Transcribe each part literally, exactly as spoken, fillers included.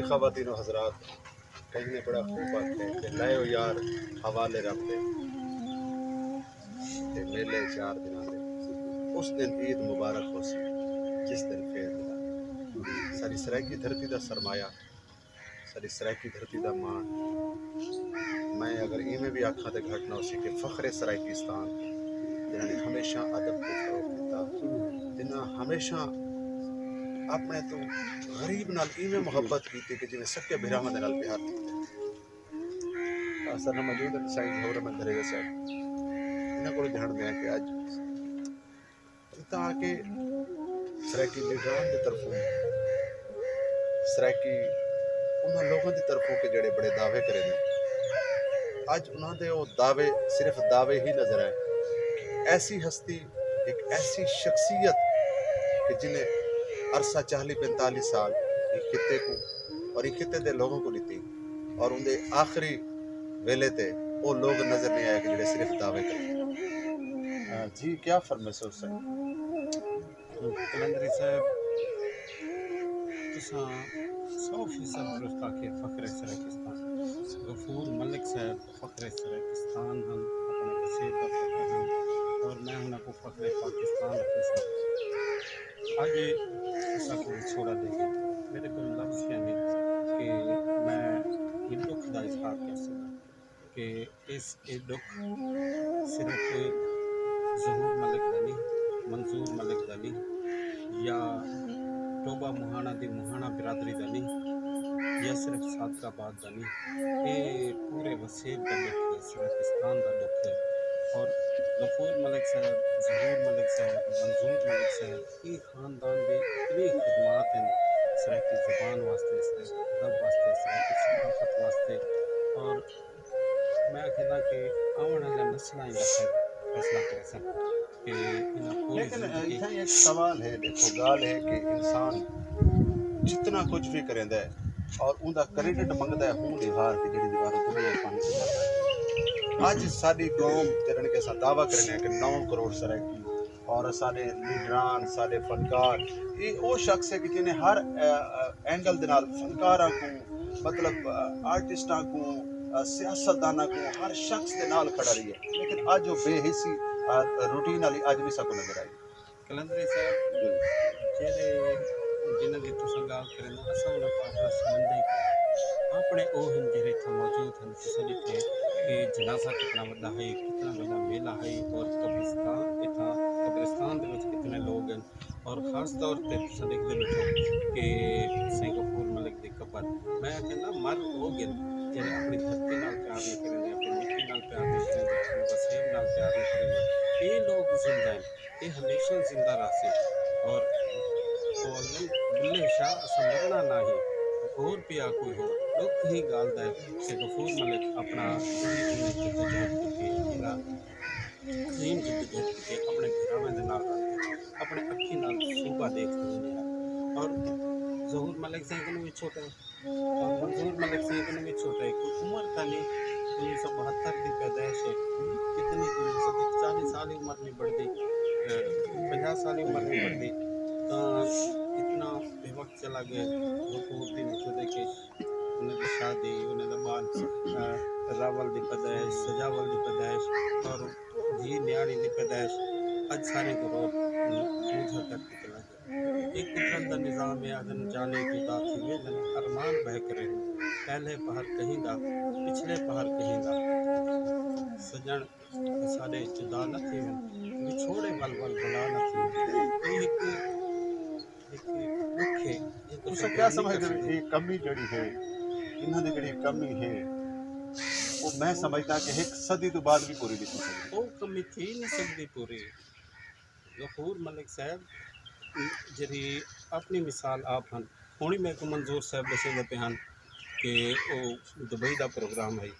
خواتین و حضرات، کہیں نے بڑا خوب آکھیا کہ لائیو یار حوالے رب دے، تے میلے چار دناں دے۔ اس دن عید مبارک ہوسی، جس دن پھر ملاں۔ ساݙی سرائیکی دھرتی دا سرمایہ، ساݙی سرائیکی دھرتی دا ماݨ۔ میں اگر ایویں وی آکھاں تے گھٹ نہ ہوسی کہ فخر سرائیکستان، جنہاں نے ہمیشہ ادب کوں فروغ ݙتا، جنہاں ہمیشہ اپݨے توں غریب نال ایویں محبت کیتی کہ جیویں سکے بھراواں دے نال پیار کیتے۔ اساݙے نال موجود ہن سائیں ظہور احمد دھریجہ صاحب، انہاں کولوں ڄاݨدے ہیں کہ اڄ تاکہ سرائیکی لیڈران دی طرفوں، سرائیکی انہاں لوگاں دی طرفوں کہ جڑے بڑے دعوے کریندے، اڄ انہاں دے او دعوے صرف دعوے ہی نظر آئے۔ ایسی ہستی، ایک ایسی شخصیت کہ جنہیں عرصہ چالیہہ پینتالیہہ سال ایک خطے کو اور ایک خطے دے لوگوں کو ݙتی، اور اوندے آخری ویلے تے او لوگ نظر نہیں آئے کہ جڑے صرف دعوے کریں۔ آ، جی، کیا فرمیسو سر؟ قلندری صاحب، تساں سو فیصد درست آکھے، فخر سرائیکستان۔ غفور ملک صاحب فخر سرائیکستان ہن، اپݨے وسیب دا فخر ہن، اور میں انہاں کوں فخر پاکستان آکھیساں۔ اڄ اساں کوں وچھوڑا ݙے ڳئے۔ میݙے کول لفظ کائنی کہ میں ایں ݙکھ دا اظہار کر سڳاں کہ اس، اے ݙکھ صرف ظہور ملک دا نی، منظور ملک دا نی، یا ٹوبہ مہاݨا دی مہاݨا برادری دا نی، یا صرف صادق آباد دا نی۔ اے پورے وسیب دا ݙکھ ہے، سرائیکستان دا ݙکھ ہے۔ اور غفور ملک صاحب، ظہور ملک صاحب، منظور ملک صاحب، ایں خاندان دے اتنی خدمات ہن سرائیکی زبان واسطے، سرائیکی ادب واسطے، سرائیکی ثقافت واسطے۔ اور میں آکھینداں کہ آوݨ آلیاں نسلاں ایندا خیر فیصلہ کریسن کہ انہاں پوری لیکن زندگی اتھاں ایک سوال ہے، ݙیکھو، ڳالھ ہے کہ انسان جتنا کچھ بھی کریندا ہے اور اوندا کریڈٹ منگدا ہے، ہوں ݙیوار تے جڑی دیوار اتنی ہے پانی۔ اڄ ساݙی قوم جیڑھے کہ اساں دعویٰ کریندے ہیں کہ نو کروڑ سرائیکی اور ساݙے لیڈران، ساݙے فنکار، اے او شخص ہے کہ جنہیں ہر، آ، آ، اینگل دے نال فنکاراں کوں، مطلب، آ، آرٹسٹاں کوں، آ، سیاستداناں کوں، ہر شخص دے نال کھڑا رہی ہے۔ لیکن اڄ او بے حسی، آ، روٹین والی اڄ وی ساکوں نظر آئی۔ قلندری صاحب، جی۔ جیڑھے جنہاں دی تساں ڳالھ کریندے، اساں انہاں کوں اپݨا سمجھدے ہی کائنی۔ اپݨے او ہن جیڑھے اتھاں موجود ہن۔ تساں ݙٹھے کہ جنازہ کتنا وݙا ہئی، کتنا وݙا میلہ ہئی، اور قبرستان اتھاں، قبرستان دے وچ کتنے لوگ ہن، اور خاص طور تے تساں ݙیکھدے ٻیٹھو کہ سئیں غفور ملک دی قبر، میں آکھینداں مر او ڳن جیڑھے اپݨی دھرتی نال پیار نہیں کریندے، اپݨی مٹی نال پیار نہیں کریندے، اپݨے وسیب نال پیار نہیں کریندے۔ اے لوگ زندہ ہن، اے ہمیشہ زندہ رہسے۔ اور او آکھدن، بلھے شاہ، اساں مرݨا نہ ہی، ہور پیا کوئی ہو۔ ݙکھ ایں ڳالھ دا ہے کہ غفور ملک اپݨا پوری پوری جدوجہد کیتی ہے، پورا عظیم جدوجہد کیتی ہے، اپݨے بھراواں دے نال رل کے، اپݨے اکھیں نال صوبہ ݙیکھ کے ونڄیا۔ اور ظہور ملک سئیں کنوں وی چھوٹا ہے، اور منظور ملک سئیں کنوں وی چھوٹا ہے، کوئی عمر تاں نہیں، انیس سو بہتر دی پیدائش ہے، کتنی، انیس سو چالیہہ سال ہی عمر نہیں بݨدی، اے، پنجاہ سال ہی عمر نہیں بݨدی، تاں اتنا بے وقت چلا ڳئے۔ غفور دی مشہور ہے کہ انہاں دی شادی، انہاں دا ٻال، آ، راول دی پیدائش، سجاول دی پیدائش اور دھی نیاݨی دی پیدائش، اڄ ساریں کوں رو بوجھا کر کے چلا ڳیا۔ اے قدرت دا نظام ہے، آہدن جالے جدا تھی ویندن، ارمان بہہ کرے، پہلے پہر کہیں دا، پچھلے پہر کہیں دا۔ سڄݨ اساݙے جدا نہ تھیون، وچھوڑے ول ول بلا نہ تھیون۔ اے ہک، ہک ݙکھ ہے، جیکوں تساں کیا سمجھدے ہو؟ اے کمی جڑی ہے، انہاں دی جڑی کمی ہے، او میں سمجھدا کہ ہک صدی توں بعد وی پوری نہیں تھی سڳدی۔ او کمی تھی نہیں سڳدی پوری۔ غفور ملک صاحب جیڑھی اپݨی مثال آپ ہن، ہݨ میکوں منظور صاحب ݙسیندے پئے ہن کہ او دبئی دا پروگرام ہئی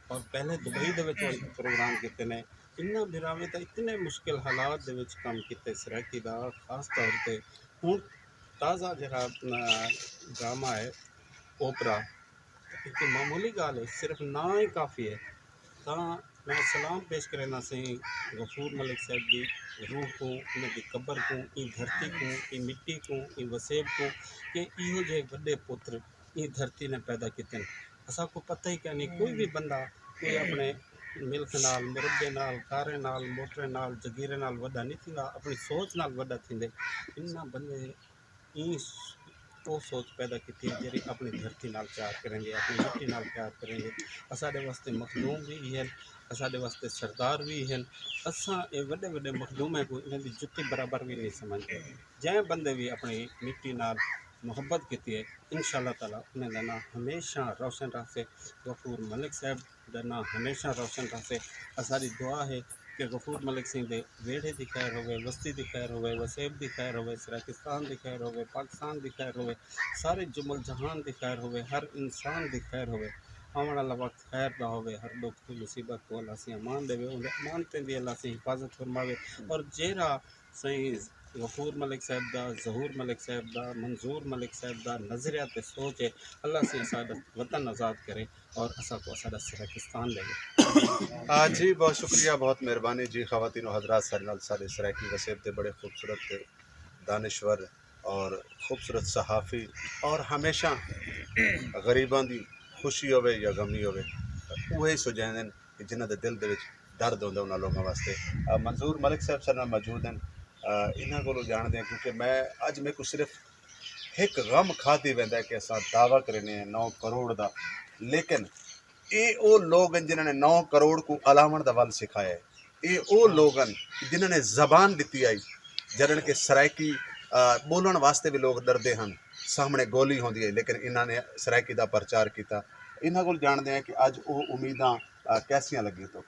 اور پہلے دبئی دے وچ پروگرام کیتے نے۔ انہاں بھراویں تاں اتنے مشکل حالات دے وچ کم کیتے سرائیکی دا، خاص طور تے ہݨ تازہ جیڑھا، آ، ڈرامہ ہے اوپرا، ہک معمولی ڳالھ ہے، صرف ناں ہی کافی ہے۔ تاں میں سلام پیش کرینداں سئیں غفور ملک صاحب دی روح کوں، انہاں دی قبر کوں، ایں دھرتی کوں، ایں مٹی کوں، ایں وسیب کوں کہ ایہو جہے وݙے پتر ایں دھرتی نے پیدا کیتے ہن۔ اساں کوں پتہ ہی کائنی، کوئی وی بندہ کوئی اپݨے ملک نال، مربے نال، کاریں نال، موٹریں نال، جگیریں نال وݙا نہیں تھیندا، اپݨی سوچ نال وݙا تھیندے۔ انہاں بندے ایں س- او سوچ پیدا کیتی ہے جیڑھی اپݨی دھرتی نال پیار کریندے، اپݨی مٹی نال پیار کریندے۔ اساݙے واسطے مخدوم وی ہن، اساݙے واسطے سردار وی ہن۔ اساں اے وݙے وݙے مخدومیں کوں انہاں دی جتی برابر وی نہیں سمجھدے۔ جیں بندے وی اپݨی مٹی نال محبت کیتی ہے، انشاء اللہ تعالیٰ انہاں دا ناں ہمیشہ روشن رہسے۔ غفور ملک صاحب دا ناں ہمیشہ روشن رہسے۔ اساݙی دعا ہے کہ غفور ملک سئیں دے ویڑھے دی خیر ہووے، وستی دی خیر ہووے، وسیب دی خیر ہووے، سرائیکستان دی خیر ہووے، پاکستان دی خیر ہووے، سارے جمل جہان دی خیر ہووے، ہر انسان دی خیر ہووے۔ آوݨ والا وقت خیر دا ہووے، ہر ݙکھ تے مصیبت کوں اللہ سئیں امان ݙیوے، اوندے امانتیں دی اللہ سئیں حفاظت فرماوے۔ اور جیڑھا سئیں غفور ملک صاحب دا، ظہور ملک صاحب دا، منظور ملک صاحب دا نظریہ تے سوچ ہے، اللہ سئیں اساݙا وطن آزاد کرے اور اساں کوں اساݙا سرائیکستان ݙیوے۔ آ، جی، بہت شکریہ، بہت مہربانی جی۔ خواتین و حضرات، سارے نال سارے سرائیکی وسیب دے بڑے خوبصورت تے دانشور اور خوبصورت صحافی اور ہمیشہ غریباں دی خوشی ہووے یا غمی ہووے، اوہے سجائیں کہ جنہاں دے دل دے وچ درد ہوندا انہاں لوکاں واسطے۔ آ، منظور ملک صاحب سارے نال موجود ہن، آ، انہاں کولوں ڄاݨدے ہیں، کیونکہ میں اڄ میکوں صرف ہک غم کھادی ویندا ہے کہ اساں دعویٰ کرینے ہیں نو کروڑ دا، لیکن اے او لوگ ہن جنہاں نے نو کروڑ کوں الاوݨ دا ول سکھایا ہے۔ اے او لوگ ہن جنہاں نے زبان ݙتی آئی، جݙݨ کہ سرائیکی، آ، ٻولݨ واسطے وی لوگ ݙردے ہن، سامݨے گولی ہوندی ہے، لیکن انہاں نے سرائیکی دا پرچار کیتا۔ انہاں کول ڄاݨدے ہیں کہ اڄ او امیداں، آ، کیسیاں لڳیاں تو؟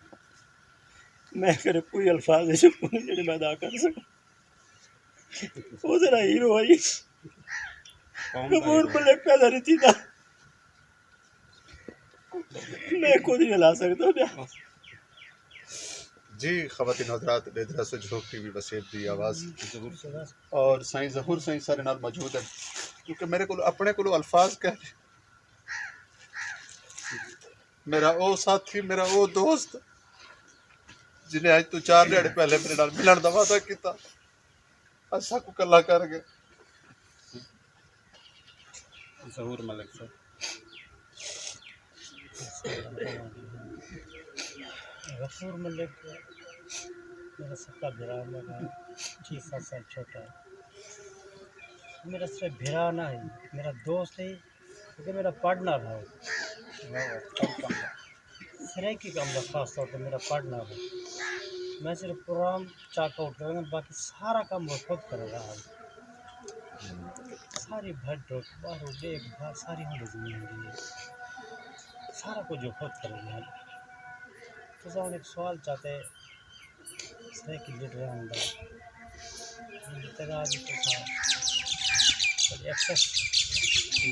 میں کر کوئی الفاظ ایسے کون جڑے میں ادا کر سکاں۔ او ذرا ہیرو آئی۔ کون دا کپور ہیرو؟ بلے پیدا نہیں تھی تھا۔ میں خود نہیں لا سکتا پیا۔ جی، خواتین حضرات، ݙیدھرا سو جھوک ٹی وی وسیب دی آواز۔ اور سائیں ظہور سائیں سارے نال موجود ہیں، کیونکہ میرے کو اپنے کو الفاظ کہہ، میرا او ساتھی، میرا او دوست، جنہیں اج تو چار ݙیہاڑے پہلے میرے نال ملݨ دا وعدہ کیتا، اج ساکوں کلا کر ڳئے۔ ظہور ملک صاحب۔ غفور ملک میرا سکا بھرا، میرا چھ ست سال چھوٹا ہے۔ میرا صرف بھرا نہ ہے، میرا دوست ہے، کیونکہ میرا پارٹنر ہے۔ سرائیکی کم دا، خاص طور تے میرا پارٹنر ہے۔ میں صرف پروگرام چیک آؤٹ کریندا، باقی سارا کم وہ خود کریندا ہے۔ ساری بھر ڈوک، باہروں ݙیکھ بھال ساری ہوندی زمین دی ہے۔ سارا کجھ وہ خود کریندا ہے۔ تساں ہݨ ہک سوال چاتے، سرائیکی لیڈراں دا تیرا اڄ تساں ایکسس کیتے،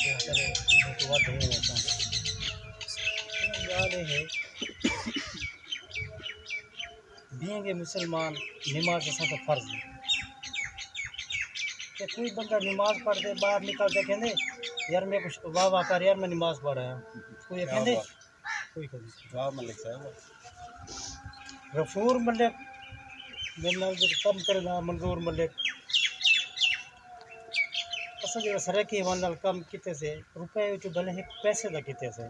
یا کرے، بہت ودھ ہوئے ہوسن۔ ڳالھ اے ہے، بینگ مسلمان نماز اساں تے فرض ہے۔ تے کوئی بندہ نماز پڑھ تے باہر نکل تے کہندے، "یار، میں کچھ واہ واہ کر یار، میں نماز پڑھ آیا۔" کوئی کہندے؟ واہ ملک صاحب۔ غفور ملک، میرے نال جو کم کرے نا، منظور ملک، اساں جیڑھا سرائیکی حوالے نال کم کیتے سے، روپے وچوں بھلے ہک پیسے دا کیتے سے۔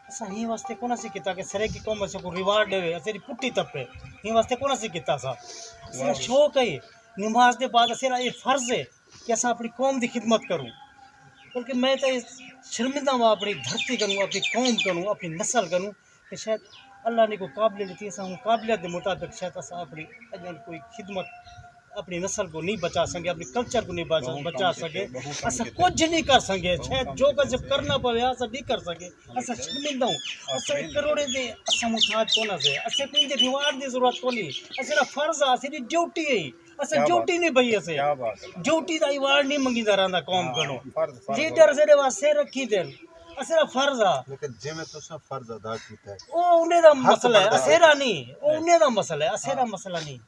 اساں ہی واسطے کون سی کیتا کہ سرائیکی قوم اساں کو ریوارڈ ݙیوے، اساں دی پٹی تپے۔ ہی واسطے کون سی کیتا سا۔ اساں شوق ہے، نماز دے بعد اساں اے فرض ہے کہ اساں اپݨی قوم دی خدمت کروں۔ بلکہ میں تاں شرمندہ ہاں اپݨی دھرتی کنوں، اپݨی قوم کنوں، اپݨی نسل کنوں، کہ شاید اللہ نے کوئی قابلیت ݙتی، اساں ہوں قابلیت دے مطابق شاید اساں اپݨی اڄاں کوئی خدمت اپݨی نسل کو نہیں بچا سکے، اپݨی کلچر کو نہیں بچا، بہت کم بچا کیتے، سکے۔ بہت کم اساں کیتے۔ کچھ نہیں کر سکے، بہت شاید کم جو کیتے۔ کچھ کرنا پوے، اساں نہیں کر سکے۔ اساں شرمندہ ہوں۔ اساں ہک کروڑے دے، اساں محتاج کون سے۔ اساں کوئی دے ریوارڈ دی ضرورت کونی۔ اساں دا فرض ہے، اساں دی ڈیوٹی ہے۔ اساں کیا ڈیوٹی بات۔ نہیں پئی اسے۔ کیا بات ہے۔ ڈیوٹی دا ایوارڈ نہیں منگیندا رہندا قوم ہاں، کنوں۔ فرض، فرض لیڈر ہوتا ہے۔ سیرے واسطے رکھی دین۔ اسے دا فرض آ۔ لیکن جویں تساں فرض ادا کیتا ہے، او انہیں دا حق مسئلہ ہے، بندا ہے۔ اسے دا نہیں۔ او انہیں دا مسئلہ ہے، اسے دا ہاں۔ مسئلہ نہیں۔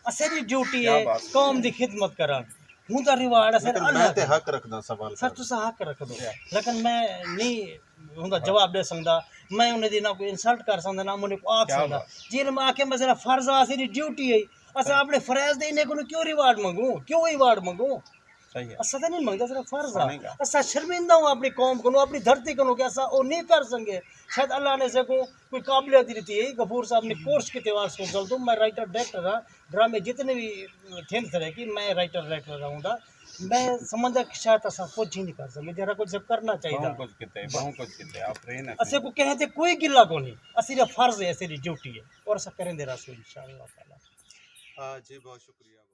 اسے دی ڈیوٹی کیا ہے بات۔ قوم دی خدمت کرن۔ ہوں دا ریوارڈ اسے لیکن اللہ میں تے دا۔ حق رکھدا سوال سر، کرن۔ تساں حق رکھ دو۔ جی۔ لیکن میں نہیں ہوں دا جواب ݙے سکدا۔ میں انہیں دی نہ کوئی انسلٹ کر سکدا، نہ انہیں کو آکھ کیا سکدا۔ بات۔ جی میں آکھے میں ذرا فرض آ، اسے دی ڈیوٹی ہے۔ اساں اپݨے فرائض دے انہیں کوں کیوں ریوارڈ منگوں؟ کیوں ایوارڈ منگوں؟ صحیح ہے۔ اساں تے نہیں منگدا، اساں فرض آ۔ سونے گا۔ اساں شرمندہ ہوں اپنی قوم کنوں، اپنی دھرتی کنوں کہ اساں او نہیں کر سنگے۔ شاید اللہ نے ساکوں کوئی قابلیت ݙتی ہے۔ غفور صاحب نے کورس کیتے، وارث کونسل توں۔ میں رائٹر ڈائریکٹر ہاں، ڈرامے جتنے بھی تھین سرے کی میں رائٹر ڈائریکٹر رہوں دا۔ میں سمجھدا کہ شاید اساں کچھ ہی نہیں کر سنگے، جیڑھا کچھ کرنا چاہیے۔ بہوں کچھ کیتے، بہوں کچھ کیتے، آفرین ہے۔ اسے کو کہیں تے کوئی گلا کو نہیں، اسی دا فرض ہے، اسی دی ڈیوٹی ہے، اور اساں کریں دے رہسوں انشاءاللہ تعالی۔ آ، جی، بہت شکریہ۔